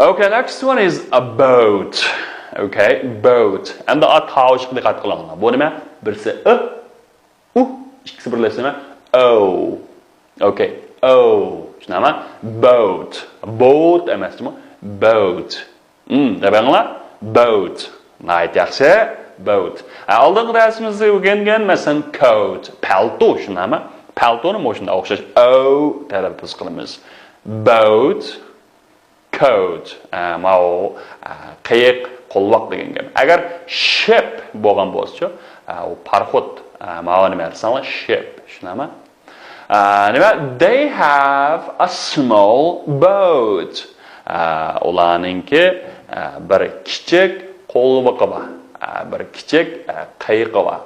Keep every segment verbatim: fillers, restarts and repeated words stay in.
Okay, next one is a boat. Okay, boat. ئەمدى ئا تاۋۇشقا دىققەت قىلىڭلار. بۇ نېمە؟ بىرسى ئى، ئۇ، ئىككىسى بىرلەشسە نېمە؟ ئو. Okay, ئو. چۈشىنەما؟ Boat. Boat ئەمەس، جۇمۇ. Boat. ھىم، دەپ بېقىڭلار. Boat. ناھايىتى ياخشى. Boat. ھە، ئالدىنقى دەرسىمىزدە ئۆگەنگەن، مەسىلەن، coat. پەلتو، شۇنداقمۇ؟ پەلتونى مۇشۇنداق ئوخشاش ئو تەلەپپۇز قىلىمىز. Boat. Coat، ئە، ماۋۇ، ئە، قېيىق، قولۋاق دېگەن گەپ. ئەگەر ship بولغان بولسىچۇ، ئە، ئۇ پاراخوت، ئە، ماۋۇ نېمە دېسەڭلار، ship، شۇنداقمۇ؟ ئە، نېمە؟ They have a small boat. ئە، ئۇلارنىڭكى، ئە، بىر كىچىك قولۋىقى بار. ئە، بىر كىچىك، ئە، قېيىقى بار.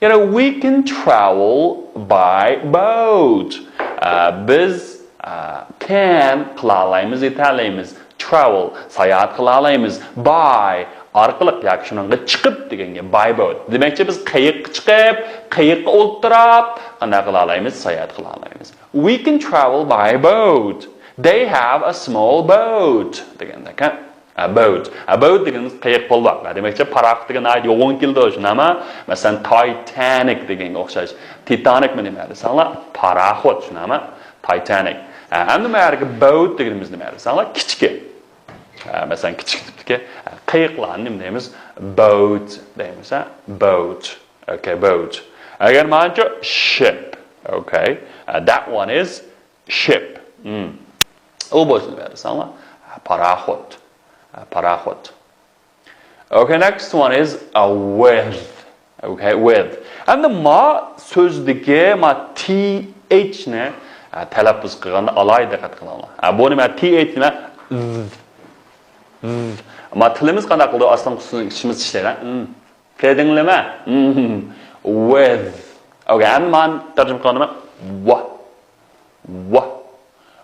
يەنە we can travel by boat. ئە، بىز، ئە، can قىلالايمىز، يېتەلەيمىز. Travel، ساياھەت قىلالايمىز. By، ئارقىلىق ياكى شۇنىڭغا چىقىپ دېگەن گەپ. By boat. دېمەكچى، بىز قېيىققا چىقىپ، قېيىققا ئولتۇراپ، قانداق قىلالايمىز؟ ساياھەت قىلالايمىز. We can travel by boat. They have a small boat. دېگەندەك، ھە؟ A boat. A boat دېگىنىمىز قېيىق، قولۋاق. دېمەكچى، پاراخوت دېگەن ناھايىتى يوغان كېلىدۇ، شۇنداقمۇ؟ مەسىلەن، Titanic دېگەنگە ئوخشاش. تىتانىكمۇ نېمە دېسەڭلار؟ پاراخوت، شۇنداقمۇ؟ Titanic. ھە، ئەمدى مەرىكى boat دېگىنىمىز نېمە دېسەڭلار؟ كىچىكى. ھە، مەسىلەن، كىچىك تىپتىكى، ھە، قېيىقلارنى نېمە دەيمىز؟ Boat دەيمىز، ھە؟ Boat. Okay, boat. ئەگەر مانچە ship. Okay. ھە، that one is ship. ھىم. ئۇ بولسا نېمە دېسەڭلار؟ پاراخوت. پاراخوت. Okay, next one is a with. Okay, with. ئەمدى ما سۆزدىكى ما T H نى، ئە، تەلەپپۇز قىلغاندا ئالاھىدە دىققەت قىلىڭلار. ئە، بۇ نېمە؟ T H نېمە؟ Z. Z. ما تىلىمىز قانداق قىلىدۇ؟ ئاستىن ئۈستىن ئىچىمىز ئىشلەيدۇ. م. كۆردۈڭلارمۇ؟ م. With. Okay, ئەمدى مانا تەرجىمە قىلغاندا ۋا. ۋا.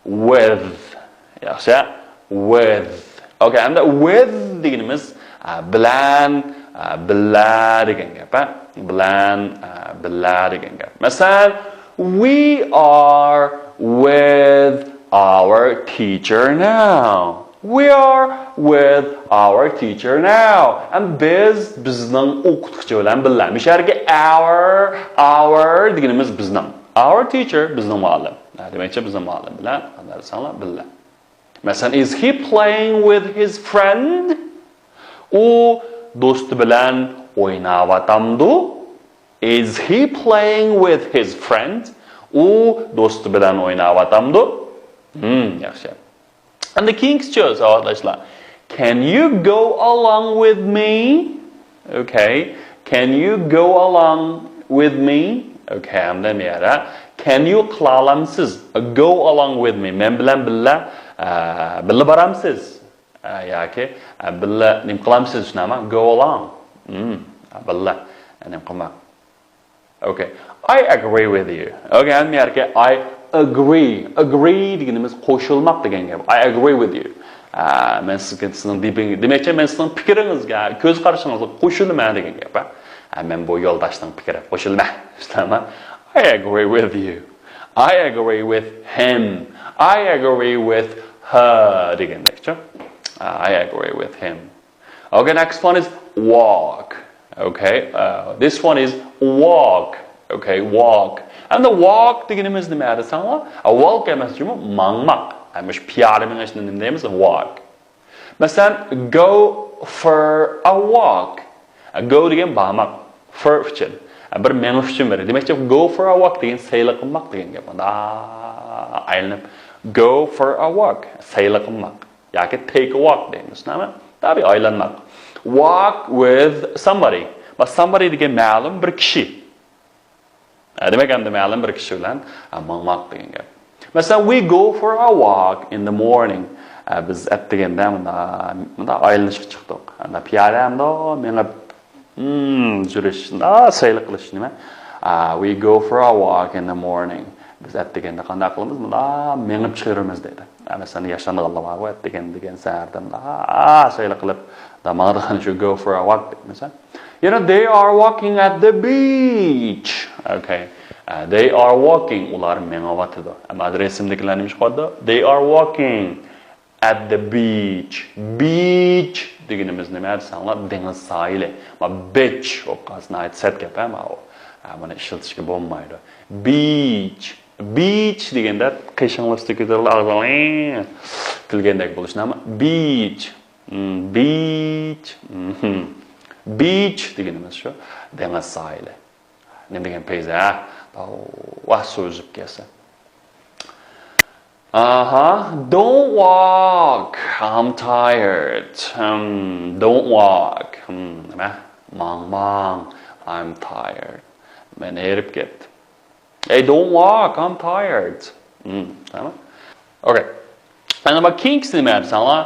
With. ياخشى. With. Okay, ئەمدى with دېگىنىمىز، ئە، بىلەن، ئە، بىللە دېگەن گەپ، ھە؟ بىلەن، ئە، بىللە دېگەن گەپ. مەسىلەن، we are with our teacher now. We are with our teacher now. ئەمدى بىز بىزنىڭ ئوقۇتقۇچى بىلەن بىللە. مۇشۇ يەردىكى our، our دېگىنىمىز بىزنىڭ. Our teacher بىزنىڭ مۇئەللىم. ھە، دېمەكچى، بىزنىڭ مۇئەللىم بىلەن قانداق دېسەڭلار بىللە. مەسىلەن، is he playing with his friend? ئۇ دوستى بىلەن ئويناۋاتامدۇ؟ Is he playing with his friend? ئۇ دوستى بىلەن ئويناۋاتامدۇ؟ ھىم، ياخشى. ئەمدى كېيىنكىسىچۇ، ساۋاقداشلار؟ Can you go along with me? Okay. Can you go along with me? Okay, ئەمدى مەيەردە can you قىلالامسىز؟ Go along with me. مەن بىلەن بىللە، ئە، بىللە بارامسىز؟ ئە، ياكى، ئە، بىللە نېمە قىلامسىز، شۇنداقمۇ؟ Go along. ھىم، بىللە نېمە قىلماق. Okay. I agree with you. Okay, ئەمدى يەرگە I agree. Agree دېگىنىمىز قوشۇلماق دېگەن گەپ. I agree with you. ئە، مەن سىزگە، سىزنىڭ دېپىڭ-، دېمەكچى، مەن سىزنىڭ پىكرىڭىزگە، كۆز قارىشىڭىزغا قوشۇلىمەن دېگەن گەپ. ئە، مەن بۇ يولداشنىڭ پىكرىگە قوشۇلىمەن. شۇنداقمۇ؟ I agree with you. I agree with him. I agree with her دېگەندەكچۇ. ئە، I agree with him. Okay, next one is walk. Okay, uh, this one is walk. Okay, walk. ئەمدى walk دېگىنىمىز نېمە دېسەڭلار؟ ئە، walk ئەمەس جۇمۇ، ماڭماق. ئە، مۇشۇ پىيادە مېڭىشنى نېمە دەيمىز؟ Walk. مەسىلەن، go for a walk. ئە، go دېگەن بارماق. For ئۈچۈن. ئە، بىر مېڭىش ئۈچۈن بېرىدۇ. دېمەكچى، go for a walk دېگەن سەيلە قىلماق دېگەن گەپ. مۇنداق ئايلىنىپ، go for a walk. سەيلە قىلماق. ياكى take a walk دەيمىز، نېمە؟ تەبىئىي ئايلانماق. Walk with somebody. بۇ somebody دېگەن مەلۇم بىر كىشى. ئە، دېمەك، ئەمدى مەلۇم بىر كىشى بىلەن، ئە، ماڭماق دېگەن گەپ. مەسىلەن، we go for a walk in the morning. ئە، بىز ئەتىگەندە مۇنداق، مۇنداق ئايلىنىشقا چىقتۇق. ئەمدى پىيادە ئەمدى مېڭىپ، ھىم، يۈرۈش، مۇنداق سەيلە قىلىش نېمە؟ ئە، we go for a walk in the morning. بىز ئەتىگەندە قانداق قىلىمىز؟ مۇنداق مېڭىپ چىقىۋېرىمىز دەيدۇ. ئە، مەسىلەن، ياشانغانلار بارغۇ، ئەتىگەن دېگەن سەھەردە مۇنداق سەيلە قىلىپ، مۇنداق ماڭىدىغان شۇ go for a walk دەيمىز. يەنە they are walking at the beach. Okay. ئە، they are walking، ئۇلار مېڭىۋاتىدۇ. ئەمما رەسىمدىكىلەر نېمە ئىش قىلىدۇ؟ They are walking at the beach. Beach دېگىنىمىز نېمە دېسەڭلار، دېڭىز ساھىلى. ما beach بولۇپ قالسا ناھايىتى سەت گەپ ھە ماۋۇ. ھە، بۇنى ئىشلىتىشكە بولمايدۇ. Beach. Beach دېگەندە قېشىڭلار ئۈستىگە كۆتۈرۈلۈپ ئاغزىڭلار كۈلگەندەك بولۇشنى، ئەمما beach. Hmm, beach. Mhm. Beach دېگىنىمىز شۇ دېڭىز ساھىلى. نېمە دېگەن پەيزى ھە؟ ۋاھ، سۇ ئۈزۈپ كەلسە. ئاھا، don't walk, I'm tired. Hmm, don't walk. Hmm, نېمە؟ ماڭماڭ. I'm tired. مەن ھېرىپ كەتتىم. Hey, don't walk, I'm tired. Hmm, تامام. Okay. ئەنە بۇ كېيىنكىسى نېمە دېسەڭلار؟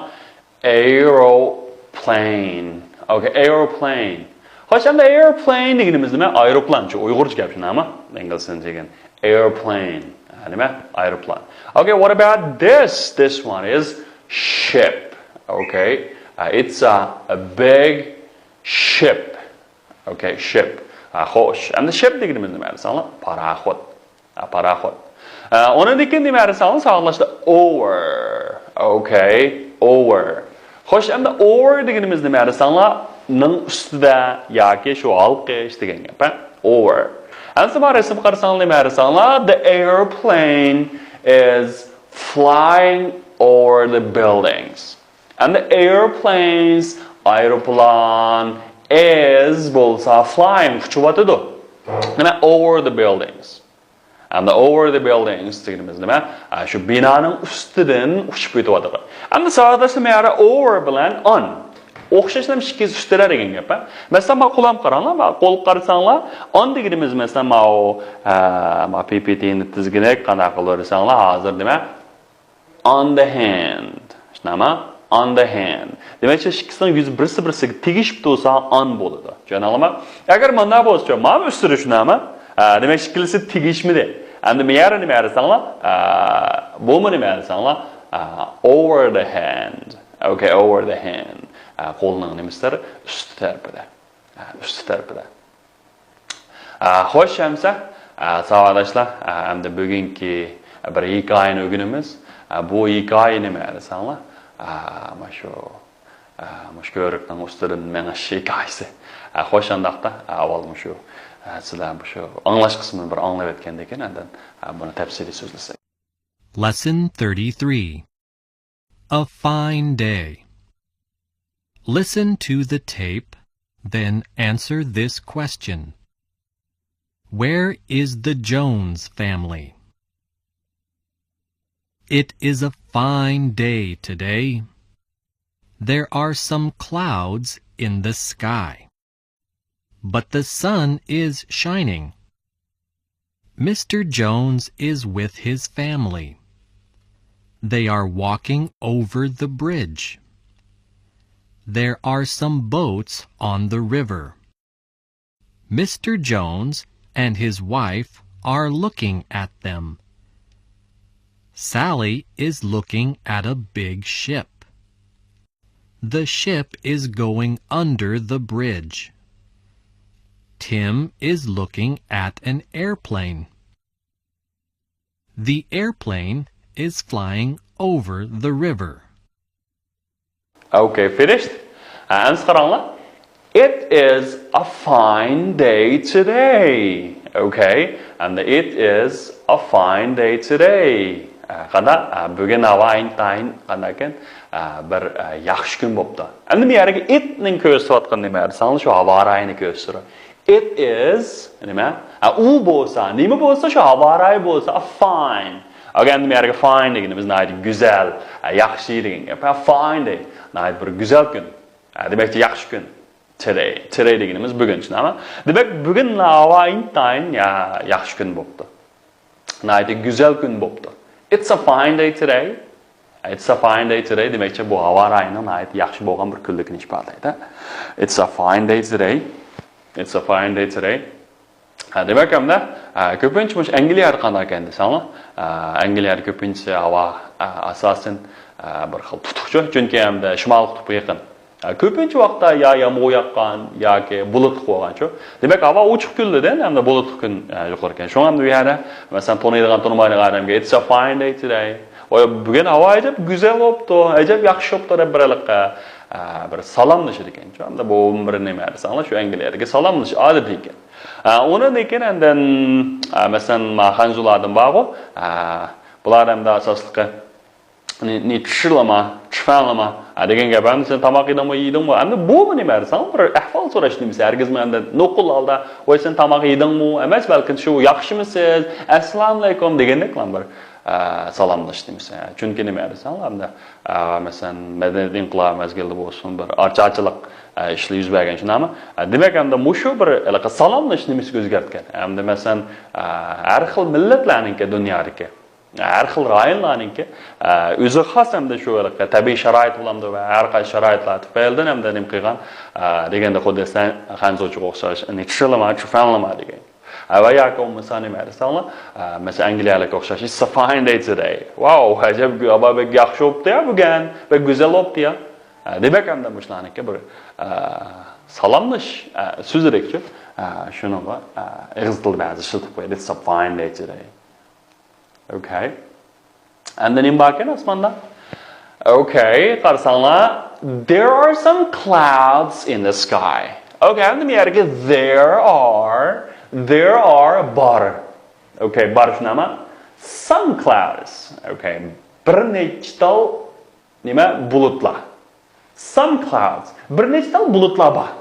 Aeroplane. Okay, aeroplane. خوش، ئەمدى aeroplane دېگىنىمىز نېمە؟ ئايروپىلان شۇ، ئۇيغۇرچە گەپ شۇ نېمە؟ ئىنگلىزچە دېگەن. Airplane. ھە، نېمە؟ ئايروپىلان. Okay, what about this? This one is ship. Okay, uh, it's a, a big ship. Okay, ship. ھە، خوش. ئەمدى ship دېگىنىمىز نېمە دېسەڭلار؟ پاراخوت. ھە، پاراخوت. ھە، ئۇنىڭدىن كېيىن نېمە دېسەڭلار؟ ساۋاقداشلار، over. Okay, over. خوش، ئەمدى over دېگىنىمىز نېمە دېسەڭلار؟ نىڭ ئۈستىدە ياكى شۇ ھالقىش دېگەن گەپ، ھە؟ Over. ئەمدى مانا رەسىمگە قارىساڭلار نېمە دېسەڭلار؟ The airplane is flying over the buildings. ئەمدى airplanes، ئايروپىلان، is بولسا flying، ئۇچۇۋاتىدۇ. نېمە؟ Over the buildings. ئەمدى over the buildings دېگىنىمىز نېمە؟ ئە، شۇ بىنانىڭ ئۈستىدىن ئۇچۇپ ئۆتۈۋاتىدۇ. ئەمدى ساۋاقداشلار، مەيەردە over بىلەن on ئوخشاش، نېمە، ئىككىسى ئۈستىدە دېگەن گەپ، ھە؟ مەسىلەن، ما قولۇمغا قاراڭلار، ما قولغا قارىساڭلار، on دېگىنىمىز، مەسىلەن، ماۋۇ، ئە، ما P P T نى تىزگىنەك قانداق قىلىۋېرىسەڭلار، ھازىر نېمە؟ On the hand. شۇنداقمۇ؟ On the hand. دېمەك، شۇ ئىككىسىنىڭ يۈزى بىرسى-بىرسىگە تېگىشىپ تۇرسا، on بولىدۇ. چۈشەندىڭلارمۇ؟ ئەگەر مۇنداق بولسىچۇ، مانا ئۈستىدە شۇنداقمۇ؟ ئە، دېمەك، ئىككىلىسى تېگىشمىدى. ئەمدى مەيەردە نېمە دېسەڭلار؟ ئە، بۇمۇ نېمە دېسەڭلار؟ ئە، over the hand. Okay, over the hand. ئە، قولنىڭ نېمىسى تەر-، ئۈستى تەرىپىدە. ئە، ئۈستى تەرىپىدە. ئە، خوش ئەمسە، ئە، ساۋاقداشلار، ئە، ئەمدى بۈگۈنكى بىر ھېكايىنى ئۆگىنىمىز. ئە، بۇ ھېكايە نېمە دېسەڭلار؟ ئە، مانا شۇ، ئە، مۇشۇ كۆۋرۈكنىڭ ئۈستىدىن مېڭىش ھېكايىسى. ئە، خوش ئانداقتا، ئە، ئاۋۋال مۇشۇ، ئە، سىلەر مۇشۇ ئاڭلاش قىسمىنى بىر ئاڭلاپ ئۆتكەندىن كېيىن ئاندىن، ئە، بۇنى تەپسىلىي سۆزلىسەك. Lesson thirty-three. A fine day. Listen to the tape, then answer this question. Where is the Jones family? It is a fine day today. There are some clouds in the sky, but the sun is shining. Mister Jones is with his family. They are walking over the bridge. There are some boats on the river. Mister Jones and his wife are looking at them. Sally is looking at a big ship. The ship is going under the bridge. Tim is looking at an airplane. The airplane is flying over the river. Okay, finished. ئەمسە قاراڭلار. It is a fine day today. Okay, and it is a fine day today. قانداق؟ بۈگۈن ھاۋا ئىنتايىن قانداق ئىكەن؟ بىر ياخشى كۈن بوپتۇ. ئەمدى بۇ يەرگە it نىڭ كۆرسىتىۋاتقىنى نېمە دېسەڭلار، شۇ ھاۋا رايىنى كۆرسىتىدۇ. It is نېمە؟ ئە، ئۇ بولسا، نېمە بولسا، شۇ ھاۋا رايى بولسا، ئە، fine. ئەگەر ئەمدى بۇ يەرگە fine دېگىنىمىز ناھايىتى گۈزەل، ئە، ياخشى دېگەن گەپ. ئە، fine دەي. ناھايىتى بىر گۈزەل كۈن. ئە، دېمەكچى، ياخشى كۈن. Today. Today دېگىنىمىز بۈگۈن، شۇنداقمۇ؟ دېمەك، بۈگۈن ھاۋا ئىنتايىن يا-، ياخشى كۈن بوپتۇ. ناھايىتى گۈزەل كۈن بوپتۇ. It's a fine day today. It's a fine day today دېمەكچى، بۇ ھاۋا رايىنىڭ ناھايىتى ياخشى بولغان بىر كۈنلۈكىنى ئىپادىلەيدۇ. It's a fine day today. It's a fine day today. ھە، دېمەك، ئەمدى، ھە، كۆپىنچە مۇشۇ ئەنگلىيەدە قانداق ئىكەن دېسەڭلار، ھە، ئەنگلىيەدە كۆپىنچىسى ھاۋا، ھە، ئاساسەن، ھە، بىر خىل تۇتۇقچۇ، چۈنكى ئەمدى شىمالىي قۇتۇپقا يېقىن. ھە، كۆپىنچە ۋاقىتتا يا يامغۇر ياغقان ياكى بۇلۇتلۇق بولغانچۇ. دېمەك، ھاۋا ئوچۇق كۈنلىرىدىن ئەمدى بۇلۇتلۇق كۈن، ھە، يۇقىرى ئىكەن. شۇڭا ئەمدى بۇ يەردە، مەسىلەن، تونۇيدىغان، تونۇمايدىغان ئادەمگە، It's a fine day today. ۋاي، بۈگۈن ھاۋا ئەجەب گۈزەل بوپتۇ، ئەجەب ياخشى بوپتۇ دەپ بىر ھېلىقى، ئە، بىر سالاملىشىدىكەن. ئەمدى بۇ بىر نېمە دېسەڭلار، شۇ ئەنگلىيەدىكى سالاملىشىش ئادىتى ئىكەن. ئە، ئۇنىڭدىن كېيىن ئاندىن، ئە، مەسىلەن، ما خەنزۇلاردىن بارغۇ، ئە، بۇلار ئەمدى ئاساسلىقى نى، نى چىشىلىما، چىفەنلىما، ئە، دېگەن گەپ. ئەمدى سەن تاماق يېدىڭمۇ، يېدىڭمۇ؟ ئەمدى بۇمۇ نېمە دېسەڭ، بىر ئەھۋال سوراش نېمىسى. ھەرگىزمۇ ئەمدى نوقۇل ھالدا، ۋاي، سەن تاماق يېدىڭمۇ؟ ئەمەس، بەلكىم شۇ، ياخشىمۇسىز؟ ئەسسالامۇئەلەيكۇم دېگەندەكلا بىر، ئە، سالاملىشىش نېمىسى. چۈنكى نېمە دېسەڭلار، ئەمدى، ئە، مەسىلەن، مەدەنىيەت ئىنقىلابى مەزگىلىدە بولسۇن، بىر ئاچارچىلىق، ئە، ئىشلار يۈز بەرگەن، شۇنداقمۇ؟ ئە، دېمەك، ئەمدى مۇشۇ بىر ھېلىقى سالاملىشىش نېمىسىگە ئۆزگەرتكەن. ئەمدى، مەسىلەن، ئە، ھەر خىل مىللەتلەرنىڭكى دۇنيادىكى ھەر خىل رايونلارنىڭكى، ئە، ئۆزىگە خاس ھەمدە شۇ ھېلىقى تەبىئىي شارائىت بولامدۇ ۋە ھەر قايسى شارائىتلار تۈپەيلىدىن ھەمدە نېمە قىلغان، ئە، دېگەندە خۇددى سەن خەنزۇچىغا ئوخشاش، نى چىشىلىما، چىفەنلىما دېگەن. ئە، ۋە ياكى بولمىسا نېمە دېسەڭلار، ئە، مەسىلەن، ئەنگلىيەلىككە ئوخشاش، it's a fine day today. Wow، ئەجەب، ھاۋا بەك ياخشى بوپتۇ يا بۈگۈن، بەك گۈزەل بوپتۇ يا. ئە، دېمەك، ھەمدە مۇشۇلارنىڭكى بىر، ئە، سالاملىشىش، ئە، سۆزىدەكچۇ، ئە، شۇنىڭغا، ئە، ئېغىز تىلدا بەزى ئىشلىتىپ قويىدۇ، it's a fine day today. Okay. ئەمدى نېمە باركەن ئاسماندا؟ Okay، قارىساڭلار. There are some clouds in the sky. Okay، ئەمدى بۇ يەرگە there are، there are بار. Okay، بار شۇنداقمۇ؟ Some clouds. Okay، بىر نەچچە تال نېمە؟ بۇلۇتلار. Some clouds. بىر نەچچە تال بۇلۇتلار بار.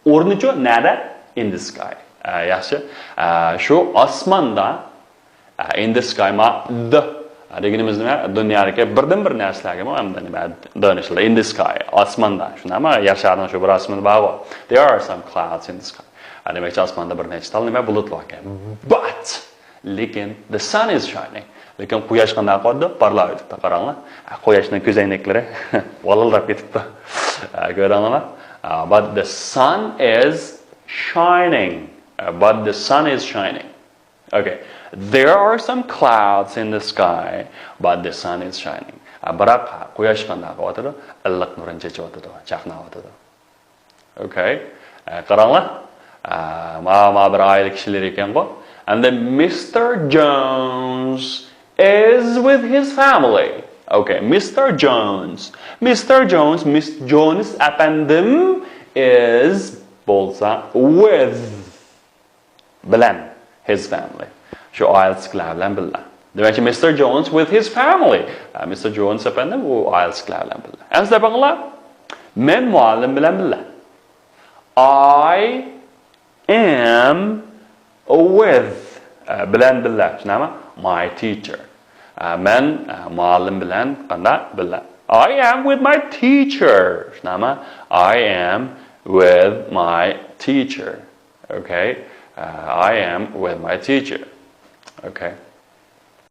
ئورنىچۇ نەدە؟ In the sky. ئە، ياخشى. ئە، شۇ ئاسماندا، ئە، in the sky، ما، the، ئە، دېگىنىمىز نېمە؟ دۇنيادىكى بىردىن بىر نەرسىلەرگە ما، ئەمدى نېمە؟ The نى ئىشلىتىدۇ. In the sky، ئاسماندا. شۇنداقمۇ؟ يەر شارىنىڭ شۇ بىر ئاسمىنى بارغۇ. There are some clouds in the sky. ئە، دېمەكچى، ئاسماندا بىر نەچچە تال نېمە؟ بۇلۇت باركەن. But لېكىن the sun is shining. لېكىن قۇياش قانداق قىلىۋاتىدۇ؟ پارلاۋېتىپتۇ، قاراڭلار. قۇياشنىڭ كۆزەينەكلىرى ۋالىلداپ كېتىپتۇ. كۆردۈڭلارمۇ؟ But the sun is shining. But the sun is shining. Okay. There are some clouds in the sky, but the sun is shining. بىراق قۇياش قانداق قىلىۋاتىدۇ؟ ئىللىق نۇرىنى چېچىۋاتىدۇ، چاقناۋاتىدۇ. Okay. ئە، قاراڭلار. ئە، ما، ما بىر ئائىلە كىشىلىرى ئىكەنغۇ. And then Mister Jones is with his family. Okay, Mister Jones. Mister Jones، مىس جونس ئەپەندىم is بولسا with بىلەن، his family. شۇ ئائىلىسىدىكىلەر بىلەن بىللە. دېمەكچى، Mister Jones with his family. ئە، مىستېر جونس ئەپەندىم ئۇ ئائىلىسىدىكىلەر بىلەن بىللە. ئەمدى دەپ بېقىڭلار. مەن مۇئەللىم بىلەن بىللە. I am with، ئە، بىلەن بىللە. شۇنداقمۇ؟ My teacher. ئە، مەن، ئە، مۇئەللىم بىلەن قانداق؟ بىللە. I am with my teacher. شۇنداقمۇ؟ I am with my teacher. Okay. Uh, I am with my teacher. Okay.